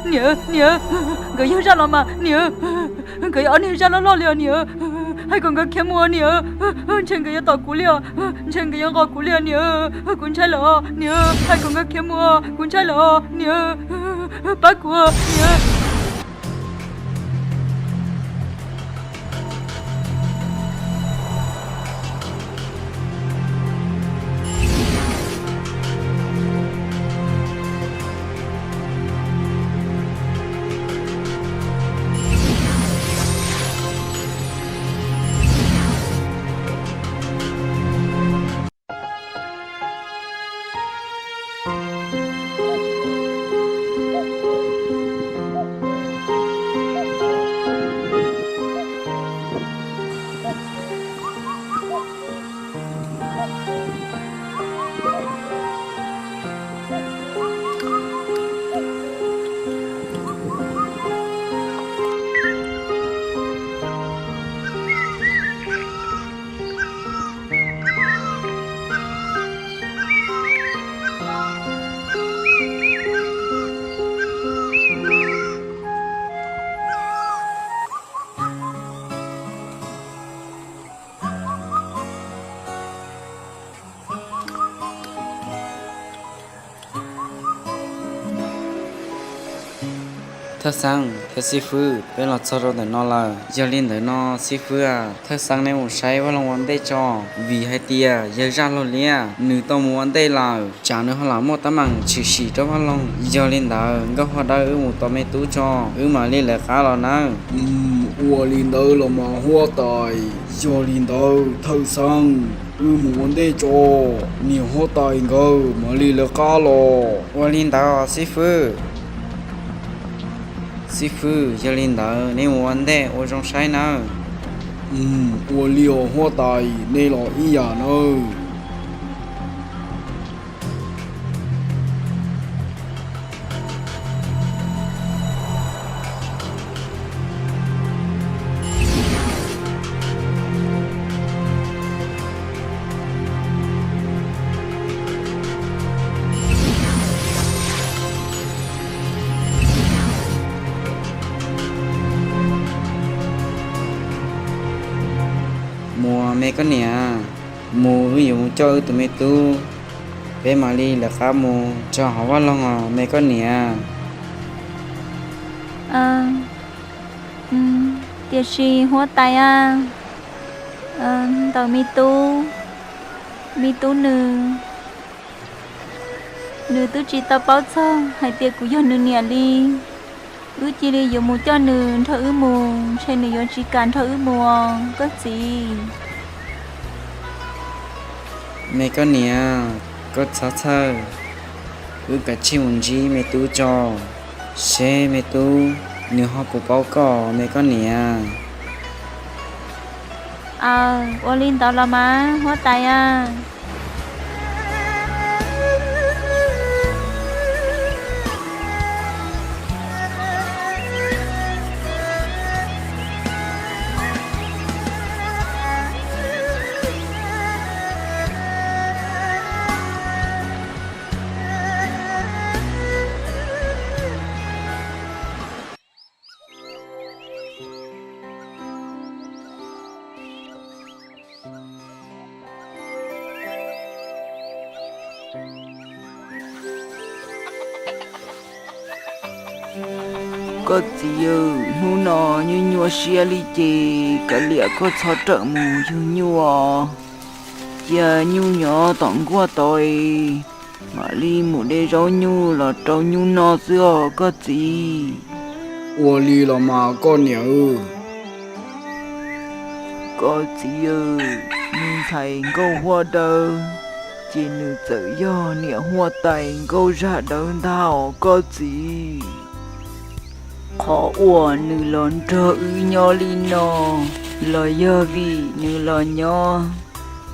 Niam, niam, nkawd yog zaj los mas niam. Nkawd yog ob niag zaj loj loj li os niam. Hais kom nkawd khiav mus niam. Ntshe nkawd yuav tom kuv li os. Ntshe nkawd yuav nqos kuv li os niam. Kuv ntshai lawm os niam. Hais kom nkawd khiav mus, kuv ntshai lawm os niam. Pab kuv niam. Thawj Xeeb thiab xib fwb, peb los txog rau ntawm no lawm. Yog li ntawd no xib fwb, Thawj Xeeb neb mus saib vaj loog ua ntej tso, vim hais tias yawg zaj laug liab nws tau mus ua ntej lawm, tsam nws ho lam muaj teeb meem tshwm sim rau vaj loog. Yog li ntawd Nkauj Huab Dawb, wb mus tos me tub tso, wb mam li lawv qab los nawb. Ua li ntawd los mas huab tais. Yog li ntawd Thawj Xeeb, wb mus ua ntej tso, niam huab tais nkawd mam li lawv qab los. Ua li ntawd xib fwb. Xib fwb, yog li ntawd neb mus ua ntej ua zoo saib nawb. Ua li os huab tais, nej los ib yam nawb. Mus me koj niam, mus wb yuav mus coj wb tus me tub, peb mam li lawv qab mus tso hauv vaj loog os me koj niam. Tiam sis huab tais a, ntawm me tub, me tub nws, nws twb tsis tau paub txog hais tias kuv yog nws niam li. Wb cia li yuav mus coj nws nrog wb mus, ntshe nws yuav tsis kam nrog wb mus os koj txiv. Me koj niam, koj txhob txhawj, wb kav tsij mus ntsib me tub tso, seb me tub nws ho puas paub koj me koj niam. Aw, ua li ntawd los mas huab tais a. Koj txiv, hnub no nyuaj nyuaj siab li ces kav liam koj txhob rawm mus yug nyuj os. Cia nyuj nyob tom nkuaj tod, mam li mus de zaub nyuj los rau nyuj noj xwb os koj txiv. Ua li los mas koj niam. Koj txiv, me ntxhais Nkauj Huab Dawb, ces nws txawm yog niam huab tais Nkauj Zaj Dawb ntag os koj txiv. Qhov uas nws los nrog wb nyob li no los yog vim nws los nyob,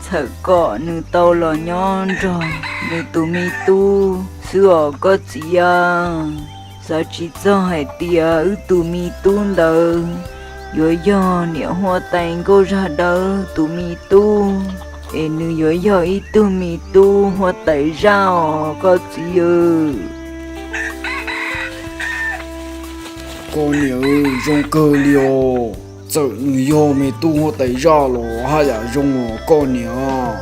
txhawm kom nws tau los nyob nrog nws tus me tub xwb os koj txiv a. Xav tsis txog hais tias wb tus me tub ntawd yuav yog niam huab tais Nkauj Zaj Dawb tus me tub, es nws yuav yog ib tug me tub huab tais zaj os koj txiv. Koj niam, zoo kawg li os. Txawm nws yog me tub huab tais zaj los haj yam zoo os koj niam.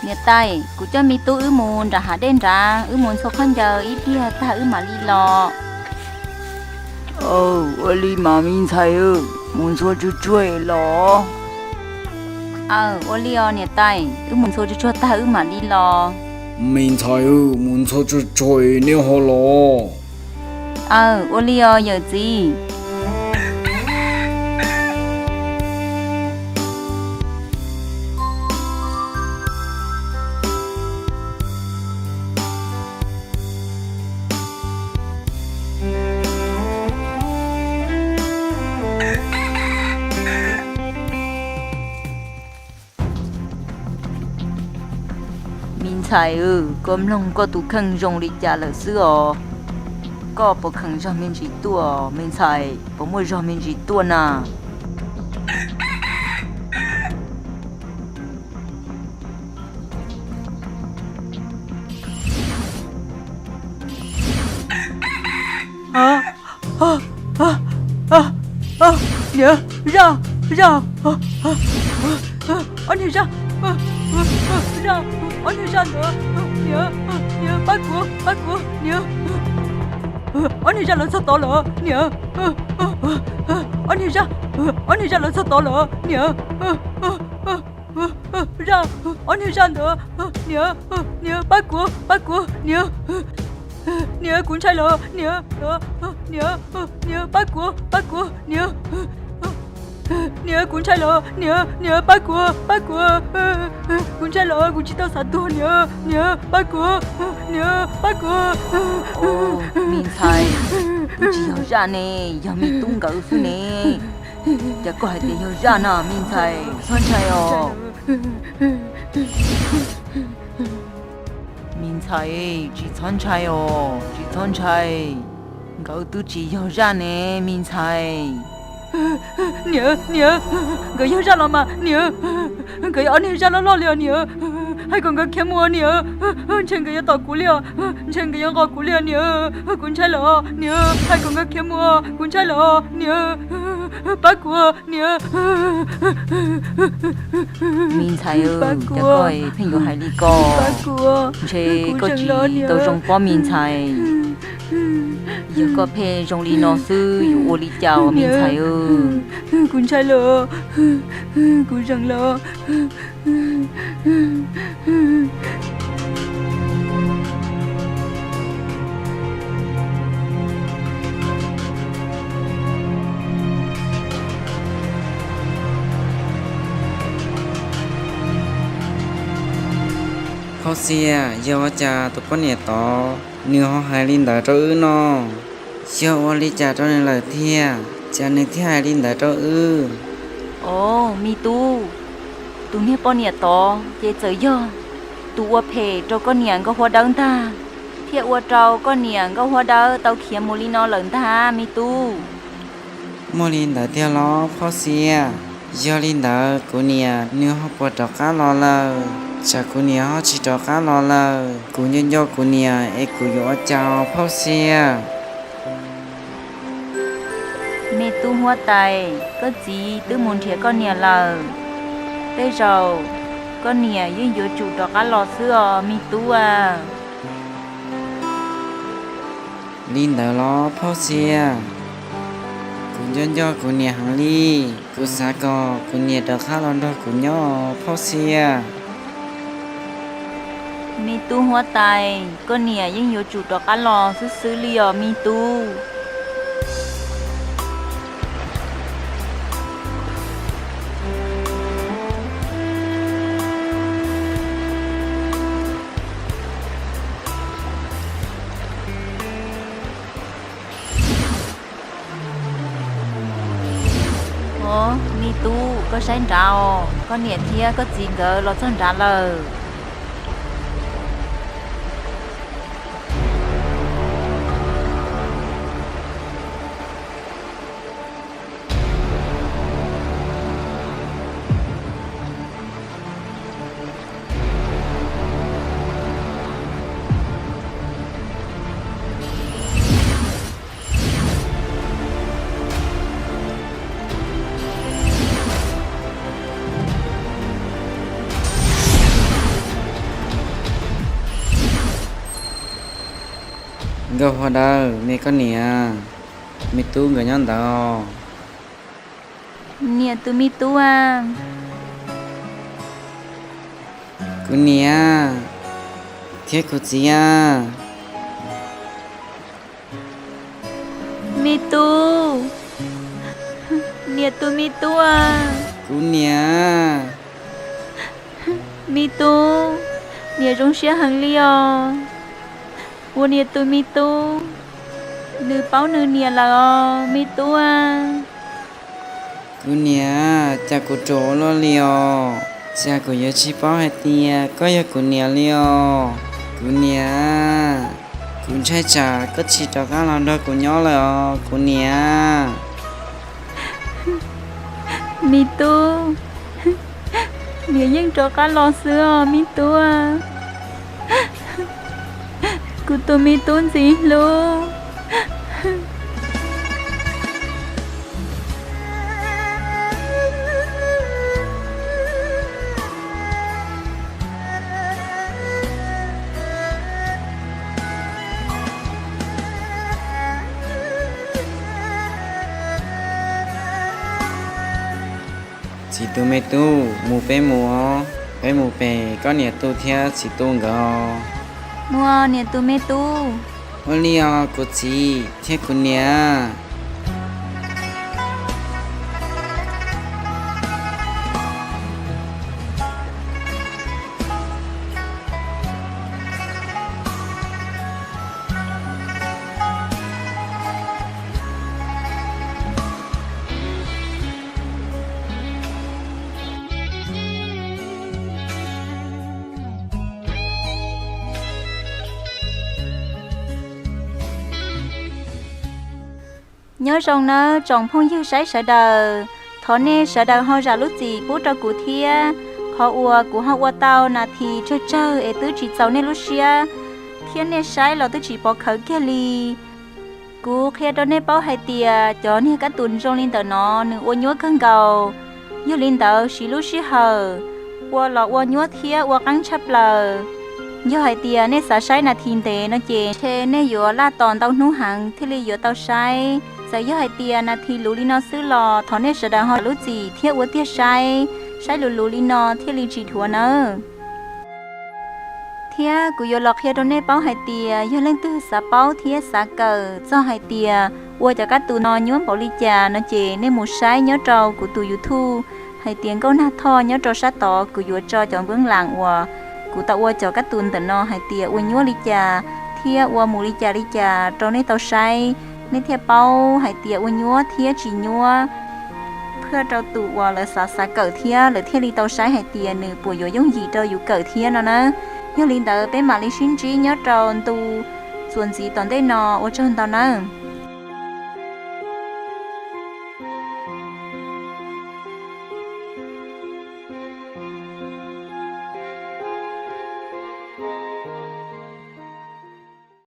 Niam tais, kuv coj me tub wb mus nram hav dej nrad, wb mus ntxhua khaub ncaws ib pliag tag wb mam li los. Aw, ua li mas me ntxhais, mus ntxhua tsuag tsuag los. Aw, ua li os niam tais, wb mus ntxhua tsuag tsuag tag wb mam li los. Me ntxhais, mus ntxhua tsuag tsuag neb ho los. Aw, ua li os yawm txiv. Me ntxhais, koj mloog koj tus kheej zoo li cas lawm xwb os. Koj puas kheev zog me ntsis tuaj me ntxhais, puas muaj zog me ntsis tuaj na? Niam, zaj, zaj, ob niag zaj, zaj, ob niag zaj ntawd, niam, niam, pab kuv, pab kuv, niam. Ob niag zaj lawv txog tod lawm, niam. Ob niag zaj, ob niag zaj lawv txog tod lawm, niam. Zaj, ob niag zaj ntawd, niam, niam, pab kuv, pab kuv, niam. Niam, kuv ntshai lawm, niam, niam, niam, pab kuv, pab kuv, niam. Niam, kuv ntshai lawm, niam, niam, pab kuv, pab kuv. Kuv ntshai lawm, kuv tsis tau xav tuag, niam, niam, pab kuv, niam, pab kuv. Me ntxhais, twb tsis yog zaj ne, yog me tub nkawd xwb ne. Cas koj hais tias yog zaj no, me ntxhais, txhob ntshai os. Me ntxhais, tsis txhob ntshai os, tsis txhob ntshai. Nkawd twb tsis yog zaj ne, me ntxhais. Niam, niam, nkawd yog zaj los mas niam. Nkawd yog ob niag zaj loj loj li os niam. Hais kom nkawd khiav mus niam. Ntshe nkawd yuav tom kuv li os. Ntshe nkawd yuav nqos kuv li os niam. Kuv ntshai lawm niam. Hais kom nkawd khiav mus, kuv ntshai lawm niam. Pab kuv niam. Me ntxhais, cas koj pheej yuav hais li ko? Ntshe koj tsis tau zoo pob me ntxhais. Yog koj pheej zoo li no xwb yuav ua li cas me ntxhais? Kuv ntshai lawm, kuv zeem lawm. Phauj Xia, yog ua cas tus poj niam tod nws ho hais li ntawd rau wb no? Yog ua li cas rau nws lawm thiab, cas nws thiaj hais li ntawd rau wb? Os, me tub, tus niag poj niam tod ces txawm yog tus ua phem rau koj niam Nkauj Huab Dawb ntag, thiaj ua rau koj niam Nkauj Huab Dawb tau khiav mus li no lawm ntag me tub. Muaj li ntawd tiag los Phauj Xia? Yog li ntawd kuv niam nws ho puas rov qab los lawm? Tsam kuv niam ho tsis rov qab los lawm, kuv nco nco kuv niam es kuv yuav ua cas Phauj Xia? Me tub huab tais, koj txiv twb mus nrhiav koj niam lawm. Tej zaum koj niam yeej yuav tsum rov qab los xwb os me tub a. Li ntawd los Phauj Xia? Kuv nco nco kuv niam heev li, kuv xav kom kuv niam rov qab los nrog kuv nyob Phauj Xia. Me tub huab tais, koj niam yeej yuav tsum rov qab los xwb xwb li os me tub. Os, me tub, koj saib nrad os, koj niam thiab koj txiv nkawd los txog nrad lawm. Nkauj Hua Dawb, me koj niam, me tub nkawd nyob ntawd. Niam tus me tub a. Kuv niam thiab kuv txiv a. Me tub, niam tus me tub a. Kuv niam. Me tub, niam zoo siab heev li os. Ua niam tus me tub, nws paub nws niam lawm os me tub a. Kuv niam, cas kuv ruam ua luaj li os, cas kuv yuav tsis paub hais tias koj yog kuv niam li os. Kuv niam, kuv ntshai tsam koj tsis rov qab los nrog kuv nyob lawm os kuv niam. Me tub, niam yeej rov qab los xwb os me tub. Kuv tus me tub ntxim hlub. Txiv tus me tub, mus peb mus os, peb mus pem koj niam tus thiab txiv tus nkawd. Mus niam tus me tub. Ua li os kuv txiv thiab kuv niam. Nyob zoo nawb tsoom phooj ywg saib sawv daws, thov nej sawv daws ho zam lub txim pub rau kuv thiab. Qhov uas kuv ho ua tau nas this tsawg tsawg es twb tsis txaus nej lub siab, thiab nej saib los twb tsis pov khawv kiag li. Kuv qhia rau nej paub hais tias cov niag kab tus zoo li ntawm no nws ua nyuab kawg nkaus. Yog li ntawd siv lub sij hawm ua los ua nyuab thiab ua qeeb tshaj plaws. Yog hais tias nej xav saib nas this ntev no ces ntshe nej yuav laj tos ntau hnub heev thiaj li yuav tau saib. Txawm yog hais tias nas this luv li no xwb los thov nej sawv daws ho zam lub txim thiab ua tiag saib, saib luv luv li no thiaj li tsis dhuav nawb. Thiab kuv yuav los qhia rau nej paub hais tias yog leej twg xav paub thiab xav kawm txog hais tias ua cov kab tus no nyuab npaum li cas no ces nej mus saib nyob rau kuv tus YouTube hais tias Nkauj Nag Thoj, nyob rau sab tod kuv yuav tso cov npwb las uas kuv tau ua cov kab tus ntawm no hais tias ua nyuab li cas thiab ua mus li cas li cas rau nej tau saib, nej thiaj paub hais tias ua nyuab thiab tsis nyuab, phaj rau tus uas lawv xav xav kawm thiab lawv thiaj li tau saib hais tias nws puas yuav yooj yim rau yus kawm thiab no na. Yog li ntawd peb mam li sib ntsib nyob rau ntu txuas ntxiv tom ntej no, ua tsaug ntau nawb.